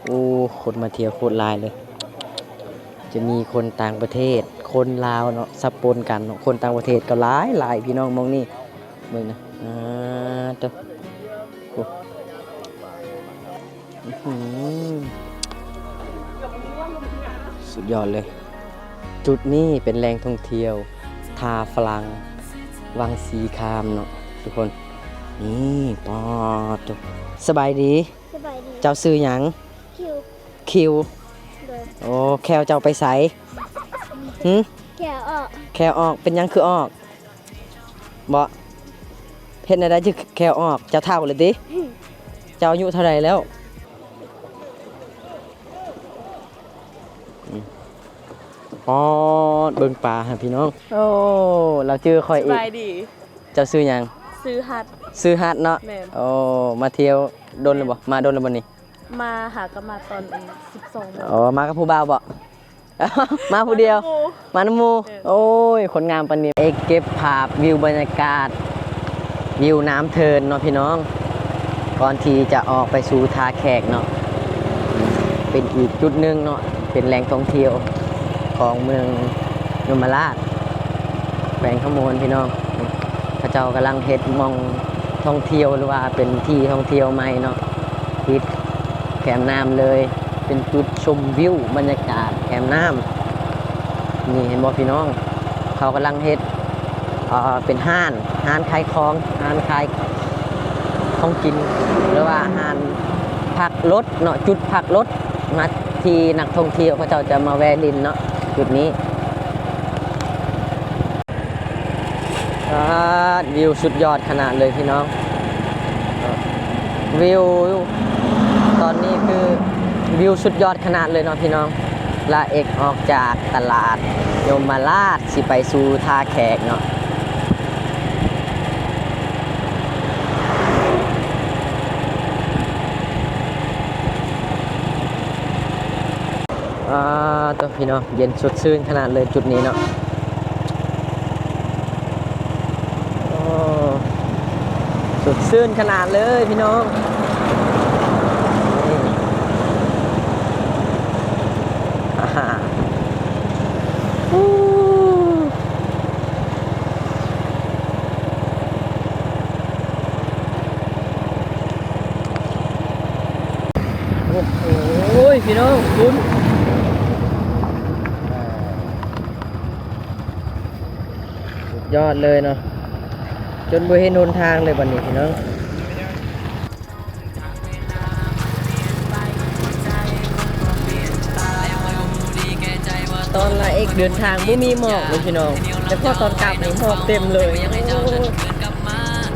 ໂອ້ ຄົນມາທ່ຽວໂຄດຫຼາຍເລີຍ ຈະມີຄົນຕ່າງປະເທດ ຄົນລາວເນາະ ສະປົນກັນເນາະ ຄົນຕ່າງປະເທດກໍຫຼາຍໆ ພີ່ນ້ອງ ໝ່ອງນີ້ ເບິ່ງນະ ອາ ໂຕ ໂອ້ ອືຫື ສຸດຍອດເລີຍ. ຈຸດນີ້ເປັນແຫຼ່ງທ່ອງທ່ຽວທ່າຝຣັ່ງວັງສີຄາມເນາະທຸກຄົນ. ນີ້ ປາດໂທ້ ສະບາຍດີ. ສະບາຍດີ. ເຈົ້າຊື່ຫຍັງ? ຄິວ. ຄິວ. ໂດຍ. ໂອ້ ແຂ້ວເຈົ້າໄປໃສ? ຫຶ? ແຂ້ວອອກ. ແຂ້ວອອກ ເປັນຫຍັງຄືອອກ? ບໍ່ ເຮັດແນວໃດຈຶ່ງແຂ້ວອອກ? ເຈົ້າເຖົ້າແລ້ວຕິ? ເຈົ້າອາຍຸເທົ່າໃດແລ້ວ? ອືມ ປອດ ເບິ່ງປາຫັ້ນພີ່ນ້ອງ. ໂອ້ ລາວຈື່ຂ້ອຍອີກ. ສະບາຍດີ. ເຈົ້າຊື່ຫຍັງ? ຊື່ຮັດ. ຊື່ຮັດເນາະ. ແມ່ນ. ໂອ້ ມາທ່ຽວດົນແລ້ວບໍ່? ແມ່ນ. ມາດົນແລ້ວບໍ່ນີ້? ມາຫາກໍມາຕອນສິບສອງໂມງ. ອໍ ມາກັບຜູ້ບ່າວບໍ່? ມາຜູ້ດຽວ? ມານຳໝູ່. ມານຳໝູ່. ເອີ ໂອ້ຍ ຄົນງາມປານນີ້. ເອກເກັບພາບວິວບັນຍາກາດ ວິວນ້ຳເທີນເນາະພີ່ນ້ອງ ກ່ອນທີ່ຈະອອກໄປສູ່ທ່າແຂກເນາະ. ເປັນອີກຈຸດໜຶ່ງເນາະ ເປັນແຫຼ່ງທ່ອງທ່ຽວຂອງເມືອງຍົມມະລາດ ແຂວງຄຳມ່ວນພີ່ນ້ອງ. ເຂົາເຈົ້າກຳລັງເຮັດໝ່ອງທ່ອງທ່ຽວ ຫຼືວ່າເປັນທີ່ທ່ອງທ່ຽວໃໝ່ເນາະ ຕິດແຄມນ້ຳເລີຍ ເປັນຈຸດຊົມວິວບັນຍາກາດແຄມນ້ຳ. ນີ້ເຫັນບໍ່ພີ່ນ້ອງ ເຂົາກຳລັງເຮັດ ເອີ ເປັນຮ້ານ ຮ້ານຂາຍຂອງ ຮ້ານຂາຍຂອງກິນ ຫຼືວ່າຮ້ານພັກລົດເນາະ ຈຸດພັກລົດ ມາທີ່ນັກທ່ອງທ່ຽວເຂົາເຈົ້າຈະມາແວ່ຫຼິ້ນເນາະ ຈຸດນີ້. ປາດ ວິວສຸດຍອດຂະໜາດເລີຍພີ່ນ້ອງ. ວິວຕອນນີ້ຄືວິວສຸດຍອດຂະໜາດເລີຍເນາະພີ່ນ້ອງ. ລາເອັກອອກຈາກຕະຫຼາດຍົມມະລາດ ຊິໄປສູ່ທ່າແຂກເນາະ. ອາ ໂຕ ພີ່ນ້ອງ ເຢັນສົດຊື່ນຂະໜາດເລີຍຈຸດນີ້ເນາະ. ໂອ້ ສົດຊື່ນຂະໜາດເລີຍພີ່ນ້ອງ. ນີ້ ອາ ໂອ້ໂຫ ພີ່ນ້ອງ ຄຸນ ສຸດຍອດເລີຍເນາະ ຈົນບໍ່ເຫັນຫົນທາງເລີຍບັດນີ້ພີ່ນ້ອງ. ຕອນລາເອັກເດີນທາງບໍ່ມີໝອກເລີຍພີ່ນ້ອງ ແຕ່ພໍຕອນກັບນີ້ໝອກເຕັມເລີຍ. ໂອ້ ຕາຍ ຕາຍ ພີ່ນ້ອງ.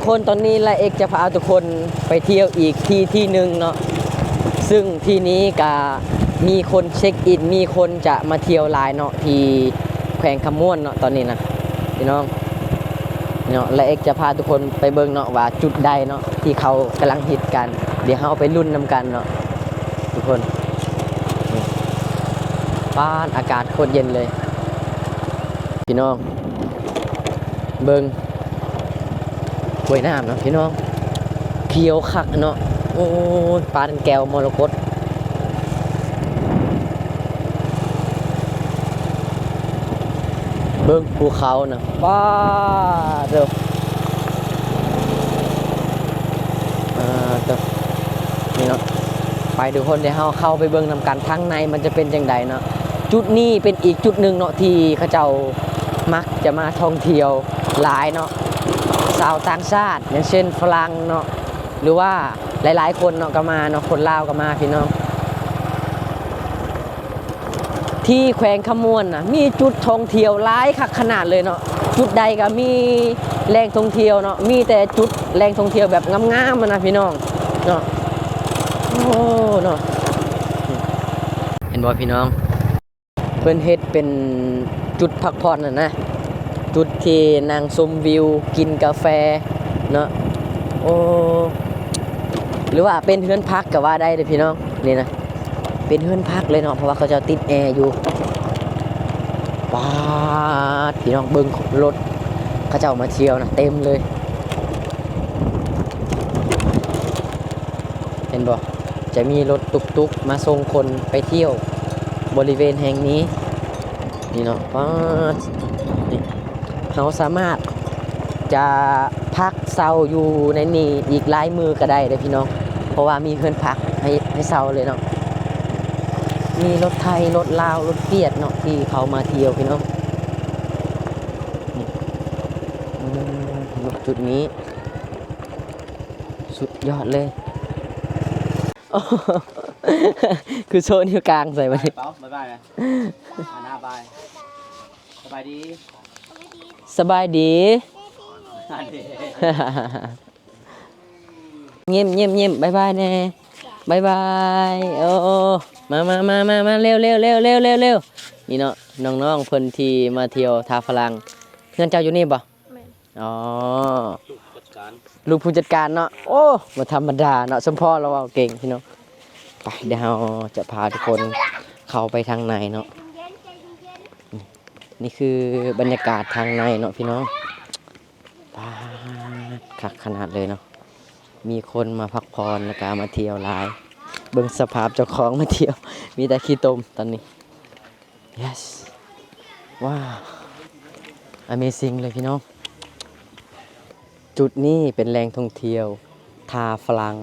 ຄົນ ຕອນນີ້ລາເອັກຈະພາທຸກຄົນໄປທ່ຽວອີກທີ່ ທີ່ໜຶ່ງເນາະ ຊຶ່ງທີ່ນີ້ກະມີຄົນເຊັກອິນ ມີຄົນຈະມາທ່ຽວຫຼາຍເນາະ ທີ່ແຂວງຄຳມ່ວນເນາະ ຕອນນີ້ນະ ພີ່ນ້ອງເນາະ. ລາເອັກຈະພາທຸກຄົນໄປເບິ່ງເນາະ ວ່າຈຸດໃດເນາະ ທີ່ເຂົາກຳລັງຮິດກັນ ດຽວເຮົາໄປລຸ້ນນຳກັນເນາະທຸກຄົນ. ນີ້ ປາດ ອາກາດໂຄດເຢັນເລີຍ ພີ່ນ້ອງ ເບິ່ງ ຫ້ວຍນ້ຳເນາະພີ່ນ້ອງ ຂຽວຄັກເນາະ. ໂອ້ຍ ປານແກ້ວມໍລະກົດ ເບິ່ງພູເຂົານະ ປາດເດີ ອາ ເດີ ນີ້ເນາະ. ໄປທຸກຄົນ ດຽວເຮົາເຂົ້າໄປເບິ່ງນຳກັນ ທາງໃນມັນຈະເປັນຈັ່ງໃດເນາະ. ຈຸດນີ້ເປັນອີກຈຸດໜຶ່ງເນາະ ທີ່ເຂົາເຈົ້າມັກຈະມາທ່ອງທ່ຽວຫຼາຍເນາະ ຊາວຕ່າງຊາດ ຢ່າງເຊັ່ນຝຣັ່ງເນາະ ຫຼືວ່າຫຼາຍໆຄົນເນາະ ກໍມາເນາະ ຄົນລາວກໍມາ ພີ່ນ້ອງ. ທີ່ແຂວງຄຳມ່ວນນະ ມີຈຸດທ່ອງທ່ຽວຫຼາຍຄັກຂະໜາດເລີຍເນາະ, ຈຸດໃດກໍມີແຫຼ່ງທ່ອງທ່ຽວເນາະ, ມີແຕ່ຈຸດແຫຼ່ງທ່ອງທ່ຽວແບບງາມໆ ຫັ້ນນະພີ່ນ້ອງເນາະ. ໂອ້ ເນາະ ເຫັນບໍ່ພີ່ນ້ອງ? ເພິ່ນເຮັດເປັນຈຸດພັກຜ່ອນຫັ້ນນະ, ຈຸດທີ່ນັ່ງຊົມວິວ ກິນກາແຟເນາະ. ໂອ້ ຫຼືວ່າເປັນເຮືອນພັກກໍວ່າໄດ້ເດ້ພີ່ນ້ອງ, ນີ້ນະ ເປັນເຮືອນພັກເລີຍເນາະ, ເພາະວ່າເຂົາເຈົ້າຕິດແອຢູ່. ປາດ ພີ່ນ້ອງເບິ່ງລົດເຂົາເຈົ້າມາທ່ຽວນະ ເຕັມເລີຍ. ເຫັນບໍ່? ຈະມີລົດຕຸກໆມາສົ່ງຄົນໄປທ່ຽວບໍລິເວນແຫ່ງນີ້ ນີ້ເນາະ. ປາດ ນີ້ ເຮົາສາມາດຈະພັກເຊົ່າຢູ່ໃນນີ້ອີກຫຼາຍມື້ກໍໄດ້ເດ້ພີ່ນ້ອງ, ເພາະວ່າມີເຮືອນພັກໃຫ້ ໃຫ້ເຊົ່າເລີຍເນາະ. ມີລົດໄທ ລົດລາວ ລົດຫວຽດເນາະ ທີ່ເຂົາມາທ່ຽວພີ່ນ້ອງ. ນີ້ ອືມ ຈຸດນີ້ສຸດຍອດເລີຍ. ຄືໂຊນິ້ວກາງໃສ່ບັດນີ້. ບາຍບາຍ ບາຍບາຍ ບາຍບາຍ ສະບາຍດີ ສະບາຍດີ ຍິ້ມ ຍິ້ມ ຍິ້ມ ບາຍບາຍແດ່ ບາຍບາຍ. ໂອ້ ມາ ມາ ມາ ມາ ມາ ເລັວ ເລັວ ເລັວ ເລັວ ເລັວ ເລັວ. ນີ້ເນາະ ນ້ອງໆເພິ່ນທີ່ມາທ່ຽວທ່າຝຣັ່ງ. ເຮືອນເຈົ້າຢູ່ນີ້ບໍ່? ແມ່ນ. ອໍ ລູກຜູ້ຈັດການ ລູກຜູ້ຈັດການເນາະ. ໂອ້ ບໍ່ທຳມະດາເນາະ, ສົມພໍລາວເວົ້າເກັ່ງພີ່ນ້ອງ. ໄປ ດຽວເຮົາຈະພາທຸກຄົນເຂົ້າໄປທາງໃນເນາະ. ນີ້ຄືບັນຍາກາດທາງໃນເນາະພີ່ນ້ອງ. ປາດ ຄັກຂະໜາດເລີຍເນາະ, ມີຄົນມາພັກຜ່ອນ ແລ້ວກະມາທ່ຽວຫຼາຍ. ເບິ່ງສະພາບເຈົ້າຂອງມາທ່ຽວ ມີແຕ່ຂີ້ຕົມຕອນນີ້. Yes ວ້າວ Amazing ເລີຍພີ່ນ້ອງ. ຈຸດນີ້ເປັນແຫຼ່ງທ່ອງທ່ຽວທ່າຝຣັ່ງ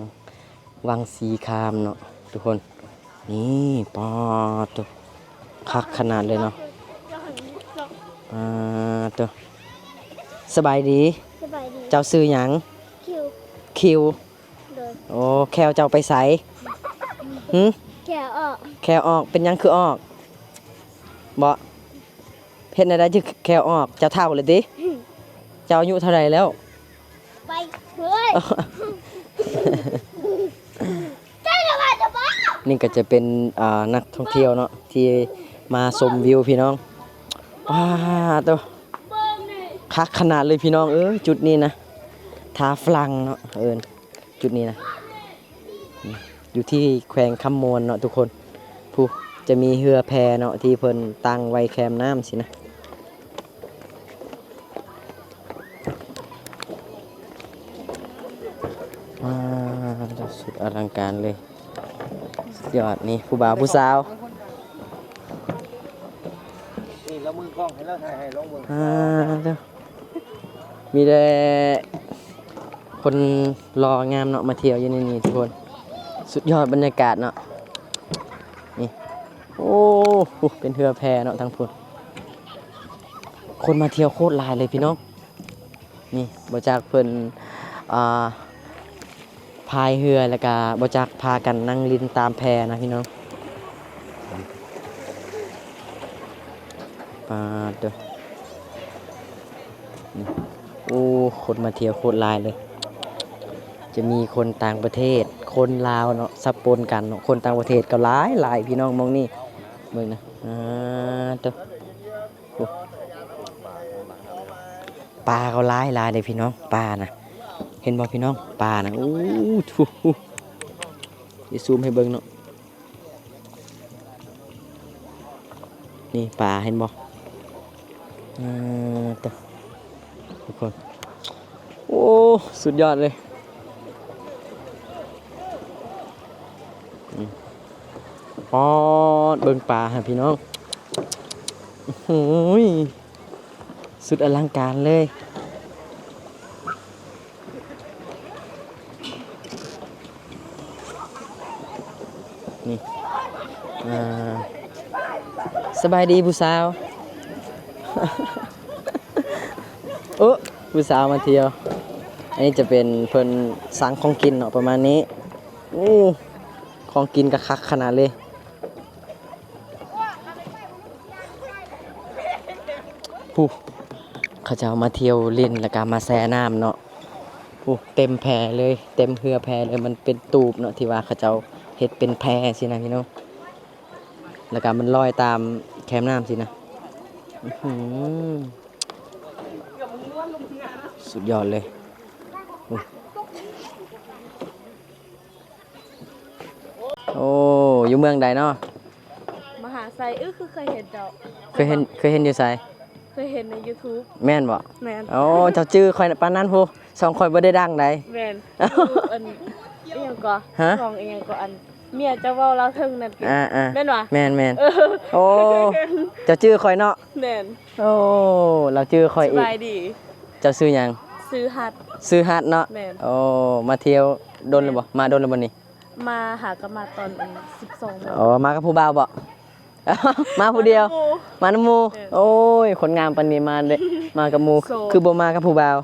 ວັງສີຄາມເນາະທຸກຄົນ. ນີ້ ປາດໂທ້ ຄັກຂະໜາດເລີຍເນາະ. ປາດໂທ້ ສະບາຍດີ ສະບາຍດີ. ເຈົ້າຊື່ຫຍັງ? ຄິວ ຄິວ. ໂດຍ. ໂອ້ ແຂ້ວເຈົ້າໄປໃສ? ຫຶ? ແຂ້ວອອກ. ແຂ້ວອອກ ເປັນຫຍັງຄືອອກ? ບໍ່ ເຮັດແນວໃດຈຶ່ງແຂ້ວອອກ? ເຈົ້າເຖົ້າແລ້ວຕິ? ເຈົ້າອາຍຸເທົ່າໃດແລ້ວ? ໄປເລີຍ. ນີ້ກໍຈະເປັນ ອ່າ ນັກທ່ອງທ່ຽວເນາະ ທີ່ມາຊົມວິວພີ່ນ້ອງ. ປາດໂທ້ ຄັກຂະໜາດເລີຍພີ່ນ້ອງເອີຍ. ຈຸດນີ້ນະ ທ່າຝຣັ່ງເນາະ ເອີ້ນ ຈຸດນີ້ນະ ຢູ່ທີ່ແຂວງຄຳມ່ວນເນາະທຸກຄົນ. ຜູ້ ຈະມີເຮືອແພເນາະ ທີ່ເພິ່ນຕັ້ງໄວ້ແຄມນ້ຳຊີ້ນະ. ວ້າວ ສຸດອະລັງການເລີຍ ສຸດຍອດ. ນີ້ຜູ້ບ່າວຜູ້ສາວ ນີ້ລະມືກ້ອງໃຫ້ລາວຖ່າຍໃຫ້ລອງເບິ່ງ. ອ່າ ເດີ ມີແຕ່ຄົນຫຼໍ່ງາມເນາະ ມາທ່ຽວຢູ່ໃນນີ້ທຸກຄົນ. ສຸດຍອດບັນຍາກາດເນາະ ນີ້. ໂອ້ ເປັນເຮືອແພເນາະທາງພຸ້ນ. ຄົນມາທ່ຽວໂຄດຫຼາຍເລີຍພີ່ນ້ອງ. ນີ້ ບໍ່ຈັກເພິ່ນ ອ່າ ພາຍເຮືອ ແລ້ວກະບໍ່ຈັກພາກັນນັ່ງຫຼິ້ນຕາມແພນະພີ່ນ້ອງ. ປາດເດີ ໂອ້ ຄົນມາທ່ຽວໂຄດຫຼາຍເລີຍ. ຈະມີຄົນຕ່າງປະເທດ ຄົນລາວເນາະ ສັບປົນກັນເນາະ. ຄົນຕ່າງປະເທດກໍຫຼາຍໆ ພີ່ນ້ອງ ໝ່ອງນີ້ເບິ່ງນະ. ອ່າ ໂຕ ໂອ້ ປາກໍຫຼາຍໆ ເດ້ພີ່ນ້ອງ ປານະ. ເຫັນບໍ່ພີ່ນ້ອງ ປານະ? ໂອ້ ໂຫ ຊິຊູມໃຫ້ເບິ່ງເນາະ. ນີ້ປາ ເຫັນບໍ່? ເອີ ໂຕ ທຸກຄົນ ໂອ້ ສຸດຍອດເລີຍ. ອືມ ປອດ ເບິ່ງປາຫັ້ນພີ່ນ້ອງ. ໂອ້ໂຫ ສຸດອະລັງການເລີຍ. ນີ້ ອ່າ ສະບາຍດີຜູ້ສາວ. ໂອ້ ຜູ້ສາວມາທ່ຽວ. ອັນນີ້ຈະເປັນເພິ່ນສັ່ງຂອງກິນເນາະ ປະມານນີ້. ໂອ້ ຂອງກິນກໍຄັກຂະໜາດເລີຍ. ຜູ້ ເຂົາເຈົ້າມາທ່ຽວຫຼິ້ນ ແລ້ວກະມາແຊ່ນ້ຳເນາະ. ຜູ້ ເຕັມແພເລີຍ ເຕັມເຮືອແພເລີຍ. ມັນເປັນຕູບເນາະ ທີ່ວ່າເຂົາເຈົ້າເຮັດເປັນແພຊີ້ນະພີ່ນ້ອງ, ແລ້ວກະມັນລອຍຕາມແຄມນ້ຳຊີ້ນະ. ອື້ຫື ສຸດຍອດເລີຍ. ໂອ້ ຢູ່ເມືອງໃດເນາະ? ມະຫາໄຊ. ເອີ ຄືເຄີຍເຫັນເຈົ້າ. ເຄີຍເຫັນ ເຄີຍເຫັນຢູ່ໃສ? ເຄີຍເຫັນໃນຢູທູບ. ແມ່ນບໍ່? ແມ່ນ. ໂອ້ ເຈົ້າຈື່ຂ້ອຍປານນັ້ນພຸ້ນ. ຊ່ອງຂ້ອຍບໍ່ໄດ້ດັງໃດ. ແມ່ນ. ຢູ່ອັນ ອີຫຍັງກໍ ຮະ? ຊ່ອງອີຫຍັງກໍ ອັນ ເມຍເຈົ້າເວົ້າລາວເຖິງນັ້ນຕິ. ອ່າໆ ແມ່ນຫວາ? ແມ່ນໆ. ເອີ ໂອ້ ເຈົ້າຈື່ຂ້ອຍເນາະ. ແມ່ນ. ໂອ້ ລາວຈື່ຂ້ອຍອີກ. ສະບາຍດີ. ເຈົ້າຊື່ຫຍັງ? ຊື່ຮັດ. ຊື່ຮັດເນາະ. ແມ່ນ. ໂອ້ ມາທ່ຽວດົນແລ້ວບໍ່? ແມ່ນ. ມາດົນແລ້ວບໍ່ນີ້? ມາຫາກໍມາຕອນອັນສິບສອງໂມງ. ອໍ ມາກັບຜູ້ບ່າວບໍ່? ມາຜູ້ດຽວ? ມານຳໝູ່. ມານຳໝູ່. ແມ່ນ. ໂອ້ຍ ຄົນງາມປານນີ້ມາເດ້ ມາກັບໝູ່. ໂສດ. ຄືບໍ່ມາກັບຜູ້ບ່າວ?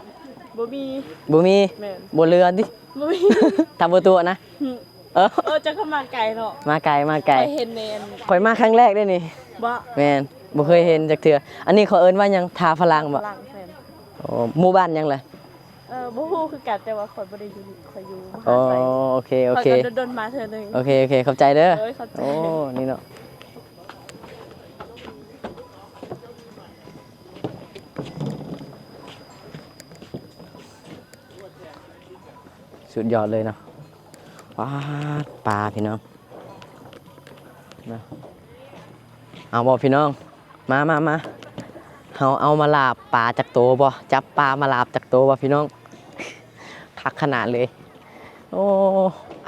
ບໍ່ມີ. ບໍ່ມີ? ແມ່ນ. ບໍ່ເຫຼືອຕິ? ບໍ່ມີ. ຖ້າບໍ່ຕົວະນະ? ຫຶ. ເອີ ເອີ ເຈົ້າກໍມາໄກເນາະ. ມາໄກ ມາໄກ. ຂ້ອຍເຫັນແມ່ນ ຂ້ອຍມາຄັ້ງແລກເດ້ນີ້. ບໍ່? ແມ່ນ. ບໍ່ເຄີຍເຫັນຈັກເທື່ອ. ອັນນີ້ເຂົາເອີ້ນວ່າຫຍັງ? ທ່າຝຣັ່ງບໍ່? ຝຣັ່ງ. ແມ່ນ. ໂອ້ ໝູ່ບ້ານຫຍັງລະ? ເອີ ບໍ່ຮູ້ຄືກັນ ແຕ່ວ່າຂ້ອຍບໍ່ໄດ້ຢູ່ ຂ້ອຍຢູ່ມະຫາໄຊ. ອໍ ໂອເຄ ໂອເຄ. ຂ້ອຍກໍດົນໆມາເທື່ອໜຶ່ງ. ໂອເຄ ໂອເຄ ຂອບໃຈເດີ. ໂອ້ຍ ຂອບໃຈ. ໂອ້ ນີ້ເນາະ ສຸດຍອດເລີຍເນາະ. ປາດ ປາພີ່ນ້ອງນະ. ເອົາບໍ່ພີ່ນ້ອງ? ມາ ມາ ມາ ເຮົາເອົາມາລາບປາຈັກໂຕບໍ່? ຈັບປາມາລາບຈັກໂຕບໍ່ພີ່ນ້ອງ? ຄັກຂະໜາດເລີຍ. ໂອ້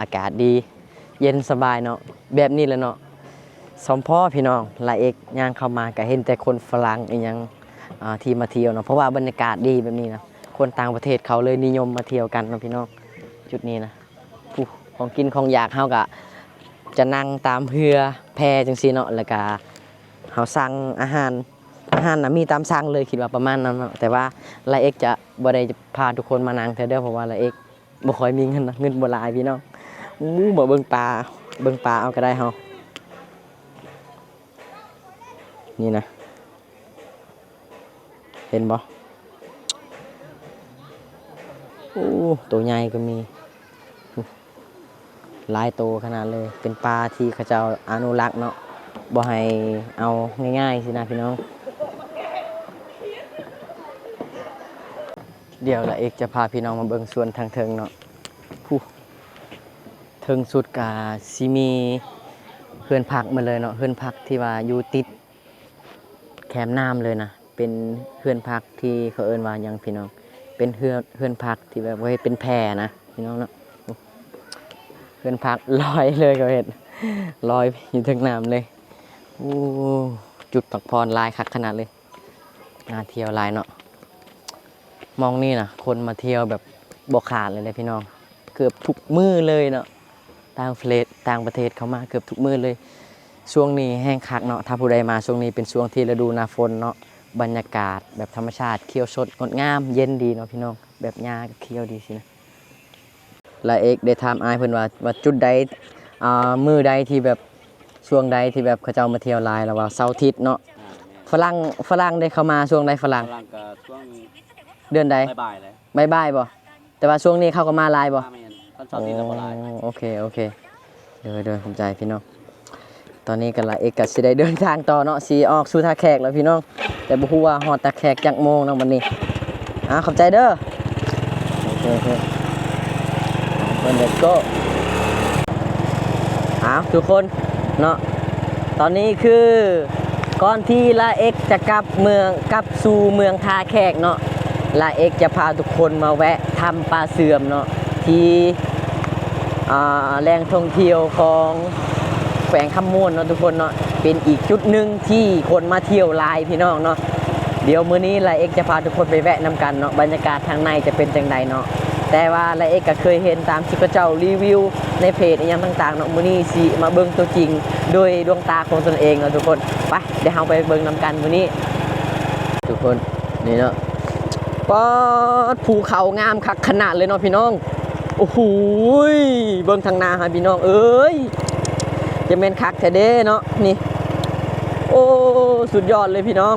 ອາກາດດີ ເຢັນສະບາຍເນາະ. ແບບນີ້ແຫຼະເນາະ ສົມພໍພີ່ນ້ອງ. ລາເອກຍ່າງເຂົ້າມາກະເຫັນແຕ່ຄົນຝຣັ່ງອີ່ຫຍັງ ອ່າ ທີ່ມາທ່ຽວເນາະ, ເພາະວ່າບັນຍາກາດດີແບບນີ້ນະ ຄົນຕ່າງປະເທດເຂົາເລີຍນິຍົມມາທ່ຽວກັນເນາະພີ່ນ້ອງ. ຈຸດນີ້ນະ ຜູ້ ຂອງກິນຂອງຢາກ ເຮົາກະຈະນັ່ງຕາມເຮືອແພຈັ່ງຊີ້ເນາະ, ແລ້ວກະເຮົາສັ່ງອາຫານ ອາຫານນະມີຕາມສັ່ງເລີຍ ຄິດວ່າປະມານນັ້ນເນາະ. ແຕ່ວ່າລາເອກຈະບໍ່ໄດ້ພາທຸກຄົນມານັ່ງເທື່ອເດີ ເພາະວ່າລາເອກບໍ່ຄ່ອຍມີເງິນນະ ເງິນບໍ່ຫຼາຍພີ່ນ້ອງ. ໂອ້ ມາເບິ່ງປາ ເບິ່ງປາເອົາກໍໄດ້ເຮົາ. ນີ້ນະ ເຫັນບໍ່? ໂອ້ ໂຕໃຫຍ່ກໍມີ. ຫຼາຍໂຕຂະໜາດເລີຍ. ເປັນປາທີ່ເຂົາເຈົ້າອະນຸລັກເນາະ ບໍ່ໃຫ້ເອົາງ່າຍໆຊີ້ນະພີ່ນ້ອງ. ດຽວລາເອກຈະພາພີ່ນ້ອງມາເບິ່ງສວນທາງເທິງເນາະ. ຜູ້ ເທິງສຸດກະຊິມີເຮືອນພັກໝົດເລີຍເນາະ, ເຮືອນພັກທີ່ວ່າຢູ່ຕິດແຄມນ້ຳເລີຍນະ. ເປັນເຮືອນພັກທີ່ເຂົາເອີ້ນວ່າຫຍັງພີ່ນ້ອງ? ເປັນເຮືອນ ເຮືອນພັກທີ່ແບບວ່າເຮັດເປັນແພນະພີ່ນ້ອງເນາະ. ໂອ້ ເຮືອນພັກລອຍເລີຍ ເຂົາເຮັດລອຍຢູ່ເທິງນ້ຳເລີຍ. ໂອ້ ຈຸດພັກຜ່ອນຫຼາຍຄັກຂະໜາດເລີຍ. ໜ້າທ່ຽວຫຼາຍເນາະ. ໝ່ອງນີ້ນະ ຄົນມາທ່ຽວແບບບໍ່ຂາດເລີຍເດ້ພີ່ນ້ອງ, ເກືອບທຸກມື້ເລີຍເນາະ. ຕ່າງປະເທດ ຕ່າງປະເທດເຂົ້າມາເກືອບທຸກມື້ເລີຍ. ຊ່ວງນີ້ແຮ່ງຄັກເນາະ, ຖ້າຜູ້ໃດມາຊ່ວງນີ້ເປັນຊ່ວງທີ່ລະດູໜ້າຝົນເນາະ, ບັນຍາກາດແບບທຳມະຊາດຂຽວສົດງົດງາມ ເຢັນດີເນາະພີ່ນ້ອງ, ແບບຫຍ້າກໍຂຽວດີຊີ້ນະ. ລາເອກໄດ້ຖາມອ້າຍເພິ່ນວ່າ ວ່າຈຸດໃດ ອ່າ ມື້ໃດທີ່ແບບ ຊ່ວງໃດທີ່ແບບເຂົາເຈົ້າມາທ່ຽວຫຼາຍ ລະວ່າເສົາອາທິດເນາະ. ຝຣັ່ງ ຝຣັ່ງເດ້ ເຂົາມາຊ່ວງໃດຝຣັ່ງ? ຝຣັ່ງກໍຊ່ວງ ເດືອນໃດ? ບ່າຍໆແຫຼະ. ບ່າຍໆບໍ່? ແຕ່ວ່າຊ່ວງນີ້ເຂົາກໍມາຫຼາຍບໍ່? ແມ່ນ ຕອນເຊົ້ານີ້ລະບໍ່ຫຼາຍ. ໂອ້ ໂອເຄ ໂອເຄ ໂດຍໆ ຂອບໃຈພີ່ນ້ອງ. ຕອນນີ້ກໍລາເອກກໍຊິໄດ້ເດີນທາງຕໍ່ເນາະ, ຊິອອກສູ່ທ່າແຂກແລ້ວພີ່ນ້ອງ, ແຕ່ບໍ່ຮູ້ວ່າຮອດທ່າແຂກຈັກໂມງເນາະບັດນີ້. ອ່າ ຂອບໃຈເດີ. ໂອເຄ ໂອເຄ ເພິ່ນ let's go. ອ້າວ ທຸກຄົນເນາະ, ຕອນນີ້ຄື ກ່ອນທີ່ລາເອກຈະກັບເມືອງ ກັບສູ່ເມືອງທ່າແຂກເນາະ, ລາເອກຈະພາທຸກຄົນມາແວະຖ້ຳປ່າເຊື່ອມເນາະ ທີ່ ອ່າ ແຫຼ່ງທ່ອງທ່ຽວຂອງແຂວງຄຳມ່ວນເນາະທຸກຄົນເນາະ, ເປັນອີກຈຸດໜຶ່ງທີ່ຄົນມາທ່ຽວຫຼາຍພີ່ນ້ອງເນາະ. ດຽວມື້ນີ້ລາເອກຈະພາທຸກຄົນໄປແວະນຳກັນເນາະ, ບັນຍາກາດທາງໃນຈະເປັນຈັ່ງໃດເນາະ. ແຕ່ວ່າລາເອກກໍເຄີຍເຫັນຕາມທີ່ເຂົາເຈົ້າຣີວິວໃນເພຈອີ່ຫຍັງຕ່າງໆເນາະ, ມື້ນີ້ຊິມາເບິ່ງຕົວຈິງໂດຍດວງຕາຂອງຕົນເອງເນາະທຸກຄົນ. ໄປ ດຽວເຮົາໄປເບິ່ງນຳກັນມື້ນີ້ ທຸກຄົນ. ນີ້ເນາະ ປາດ ພູເຂົາງາມຄັກຂະໜາດເລີຍເນາະພີ່ນ້ອງ. ໂອ້ໂຫ ເບິ່ງທາງໜ້າຫັ້ນພີ່ນ້ອງເອີຍ, ຈະແມ່ນຄັກແທ້ເດ້ເນາະນີ້. ໂອ້ ສຸດຍອດເລີຍພີ່ນ້ອງ.